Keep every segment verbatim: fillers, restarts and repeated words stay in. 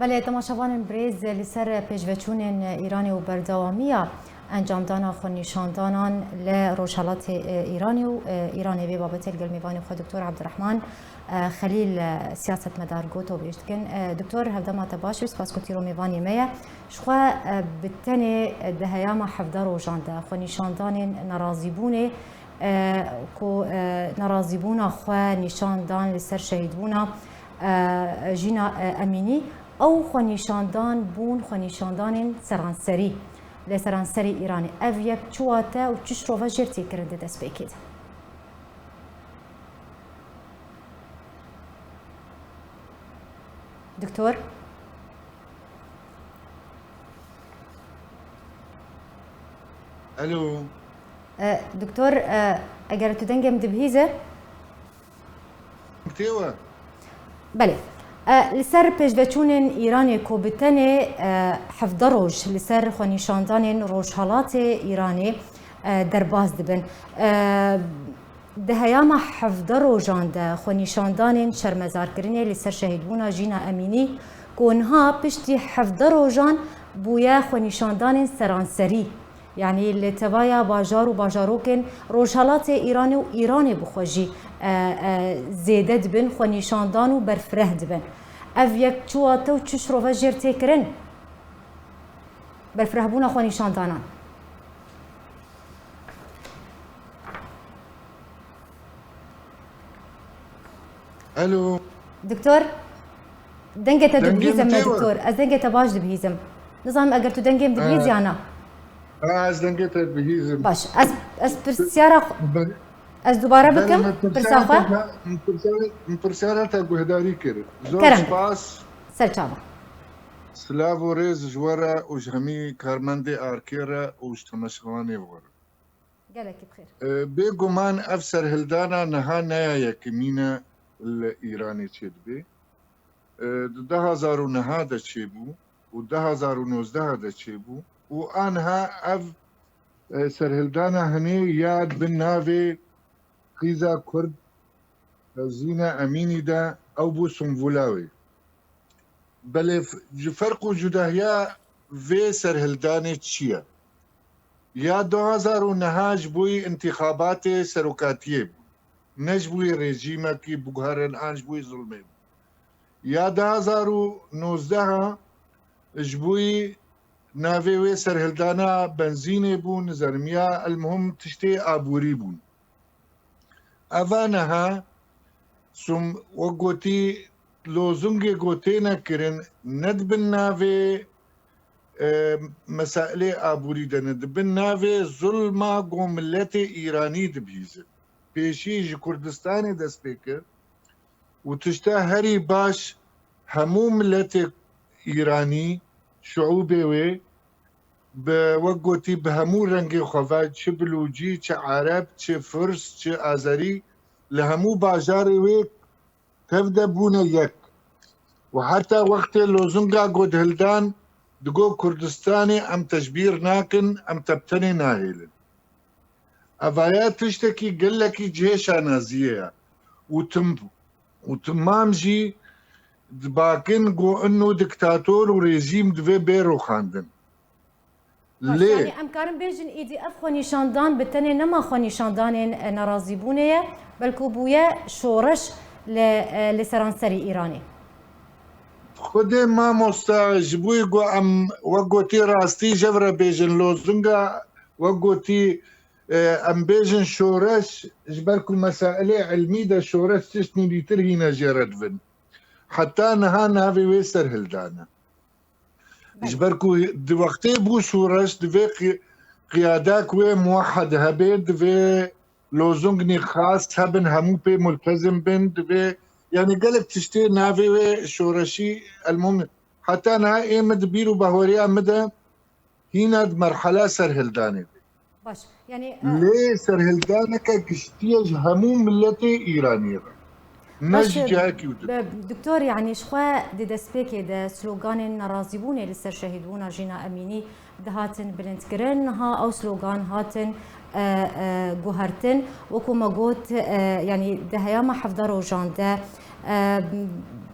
Belê, temaşevanên birêz, li ser pêşveçûnên Îranê û berdewamiya encamdana xwenîşandanan li rojhelatê, e, Îranê û, e, Îranê vê babetê li gel mêvanê xwe Doktor Abdurrahman, e, Xelîl, e, siyasetmedar gotobêj dikin. E, Doktor, hevdema te baş be, spas ku tîro mêvanê me ye. Ji xwe, e, bi tenê di heyama hevde rojan de xwenîşandanên nerazîbûnê, e, ku, e, nerazîbûna xwe nîşan dan li ser şehîdbûna, e, Jîna, e, Emînî, ew xwenîşandan bûn xwenîşandanên seranserî li seranserê Îranê. Ev yek çi wate û çi şirove jêr tê kirin di destpêkê de? Doktor? Alo. E, doktor, e, eger tu dengê min dibihîze? Tê we? Belê. E, li ser pêşveçûnên Îranê ku bi tenê, e, hevde roj li ser xwenîşandanên rojhelatê Îranê, e, derbas dibin. E, Di heyama hevde rojan de xwenîşandanên şermezarkirinê li ser şehîdbûna Jîna Emînî, ku niha piştî hevde rojan bûye xwenîşandanên seranserî, yanî li tevaya bajar û bajarokên rojhelatê Îranê û Îranê bi xwe jî, e, e, zêde dibin, xwenîşandan û berfireh dibin. Ev yek çi wate û çi şirove jêr tê kirin? Berfirehbûna xwenîşandanan. Alo. Doktor, dengê te dibihîzim me, doktor. Ez dengê te baş dibihîzim. Nizanim eger tu dengê min dibihîzî ya na. Ha, ez dengê te dibihîzim. Baş. Ez, ez pirsyara xwe, ez dubare bikim pirsa xwe. Min pirsyara, min pirsyara te guhdarî kir. Zor spas. Ser çava. Silav û rêz ji we re û ji hemî karmendê Arkê re û ji temaşevanê we re. Gelekî bi xêr. E, bêguman ev serhildana niha ne ya yekemîn e li Îranê çêdibe. E, di du hezar û neh de çêbû û du hezar û nozdeh de çêbû û aniha ev, e, serhildana hinê ya di bin navê Qîza Kurd, e, Zîna Emînî de ew bû sîmvola wê. Belê f-, ji ferq û cudahiya vê serhildanê çi ye? Ya du hezar û neh ji bo yî întîxabatê serokatiyê bûn, ne ji bo yî rejîmekî biguherin an ji bo yî zilmê bûn. Ya du hezar û nozdeh ji bo yî navê wê serhildana benzînê bûn, nizanimiya elmuhim tiştê aborî bûn. Eva niha, sum, wek gotî, lozungê ku têne kirin, ne di bin navê, e, mesailê aborî de ne, di bin navê zulma ku miletê Îranî dibihîzin. Pêşî ji Kurdistanê dest pê kir û tişta herî baş hemû miletê Îranî, şiûbê wê, bi, wek gotî, bi hemû rengê xwe ve, çi bi lûcî, çi ereb, çi firs, çi azerî, li hemû bajarê wê tev de bûne yek. Û heta wextê lozunga ku dihildan, digot Kurdistanê em te ji bîr nakin, em te bi tenê nahêlin. Evaya tiştekî gelekî cihê şanaziyê ye. Û tim-, û timam jî dibakin ku ino diktator û rejîm divê bê rûxandin. Baş, lê yanî em karin bêjin, îdî ev xwenîşandan bi tenê nema xwenîşandanên, e, nerazîbûnê ye, belku bûye şoreş li, e, li seranserî Îranê. Xwedê mamosta, ji bo ku em, wek gotî, rastî ji vir re bêjin, lozunga, wek gotî, e, em bêjin şoreş, ji ber ku mesailê ilmî de şoreş tiştnî dîtir hîne jê re dibin. Heta niha navê wê serhildan e. Ji ber ku di wextê bû şoreş, divê qi-, qiyadek wê muwehed hebe, divê lozungê xas hebin, hemû pê multezim bin, divê, yanî gelek tiştê navê wê şoreşî, elmûm, heta niha ê min di bîr û bahweriya min de hîna di merhela serhildanê de. Baş, yanî, e, lê serhildaneke giştî ye ji hemû miletê Îranî re. Ne ji cihekî û di. Baş, e, doktor, yanî ji xwe di destpêkê de sloganên nerazîbûnê li ser şehîdbûna Jîna Emînî dihatin bilindkirin. Niha ew slogan hatin, e, e, guhertin. Wekû me got, e, yanî di heyama hevde rojan de, e,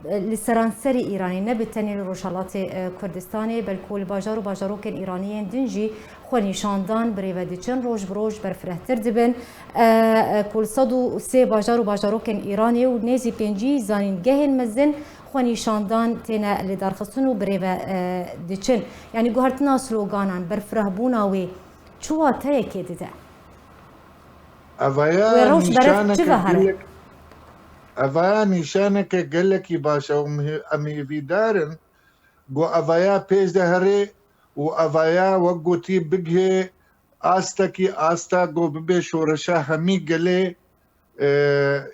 Li seranserî Îranê, ne bi tenê li Rojhelatê, e, Kurdistanê, belku li bajar û bajarokên Îranî yên din jî xwenîşandan bi rê ve diçin, roj bi roj berfirehtir dibin. E, e, ku li sed û sê bajar û bajarokên Îranê û nêzî pêncî zanîngehên mezin xwenîşandan têne lêdarxistin û bi rê ve, e, diçin. Yanî guhertina sloganan, berfirehbûna wê çi wateyekê dide? Evaya Wê rewş beref nîşaneke çi ve here? gelek, evaya nîşaneke gelekî baş e û em hê-, em hêvîdar in ku evaya pêş de here û evaya wek gotî bigihê astekî, asta ku bibe şoreşa hemî gelê, e,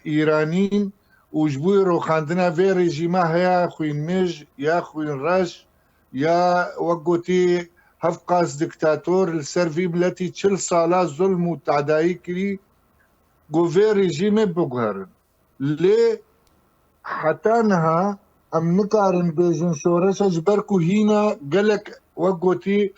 Îranîn û ji bo rûxandina vê rejîma heya xwînmij ya xwînreş ya wek gotî hevqas diktator li ser vî miletî çil sala zulm û tadayî kirî, ku vê rejîmê biguherin. Lê heta niha em nikarin bêjin şoreşe, ji ber ku hîna gelek wek gotî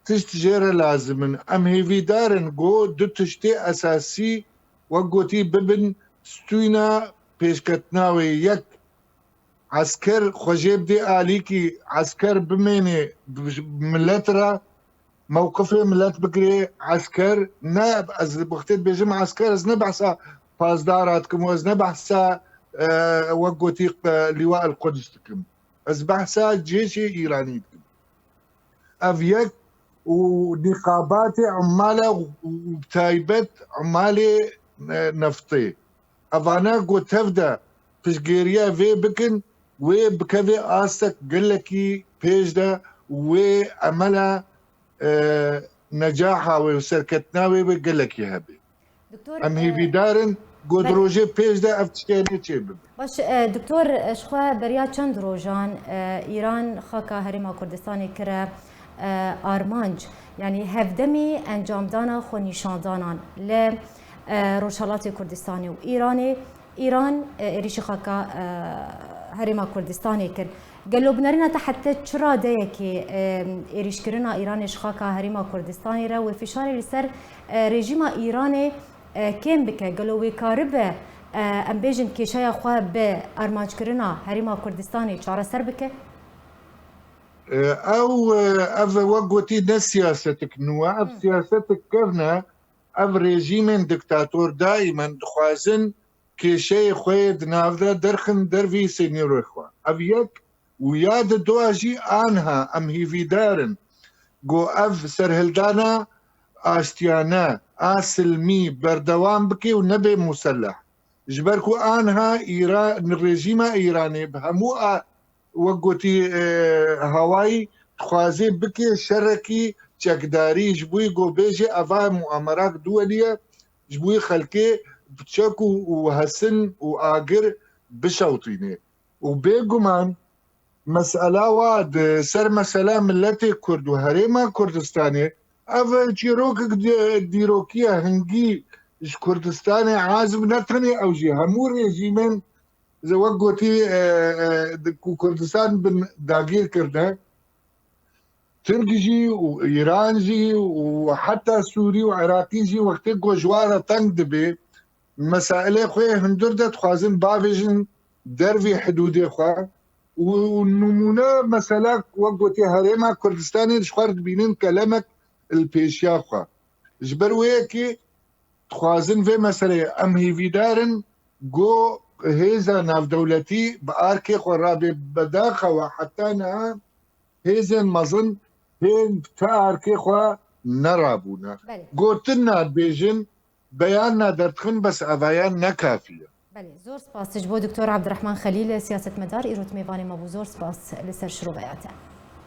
tişt jê re lazim in. Em hêvîdar in ku du tiştê esasî wek gotî bibin stûyna pêşketina wê. Yek, esker xwe jê bidê alîkî, esker bimêne bi-, milet re, mewqifê milet bigirê. Esker, ne, ez wextê dibêjim esker, ez ne behsa pazdara dikim û ez ne behsa, e, wek gotî, e, Lîwa el Quds dikim. Ez behsa cêşê Îranî dikim. Ev yek û nîqabatê emala û bi taybet emalê, e, neftê. Evana ku tev de piştgêriya vê bikin, wê bikeve astek gelekî pêş de, wê emela, e, necaha wê û serketina wê wê gelekî hebe. Doktor, Em e, hêvîdar in ku di belê. rojê pêş de ev tiştê nê çêbibe. Baş, e, doktor, e, ji xwe beriya çend rojan, e, Îran xaka Herêma Kurdistanê kire, e, armanc, yanî hevdemî encamdana xwenîşandanan li, e, Rojhelatê Kurdistanê û Îranê. Îran, e, êrîşî xaka, e, Herêma Kurdistanê kir. Gelo bi nerîna te hete çi radeyekê, e, êrîşkirina Îranê ji xaka Herêma Kurdistanê re wê fişarê li ser, e, rejîma Îranê, e, kêm bike? Gelo wê karibe, e, em bêjin kêşeya xwe bi armanckirina Herêma Kurdistanê çareser bike? E, ew, e, ev wek gotî ne siyasetik nû e, ev Hı. siyasetik kevn e. Ev rejîmên diktator daîmen dixwazin kêşeyê xwe yê di nav de derxin dervî sînorê xwe. Ev yek û ya di dua jî anha em hîvîdar in ku ev serhildana aştiyane, a silmî berdewam bike û nebe museleh. Ji ber ku anha Îra-, rejîma Îranê bi hemû a wek gotî, e, hawayî dixwaze bike şerekî çekdarî ji bo ku bêje eva muamerak duwelî ye, ji bo xelkê bi çek û, û hesin û agir bişewtîne. Û bêguman mesela wa di ser mesela miletê Kurd û Herêma Kurdistanê, ev çîrokek di-, dîrokî ye hingî ji Kurdistanê, azib ne tenê ew jî, hemû rejîmên wek gotî, e, e, di ku Kurdistan bin dagîr kirine, Tirk jî û Îran jî û heta Sûrî û Iraqî jî wextê ku ji wan re teng dibe, mesailê xwe yê hundir de dixwazin bavêjin dervî hidûdê xwe û, û nimûne mesela wek gotî Herêma Kurdistanê ji xwe re dibînin kelemek li pêşiya xwe. Ji ber wê yekê dixwazin vê meseleyê, em hêvîdar in ku hêza navdewletî bi arkê xwe rabe. Bedaxewa heta niha hêzên mezin hê ti arkê xwe nerabûne. Belê. Gotin nadibêjin, beyan naderdixin, bes evayan ne kafî ye. Belê, zor spas ji bo Doktor Abdurrahman Xelîl, siyasetmedar, îro mêvanê me bû. Zor spas li ser şiroveya te.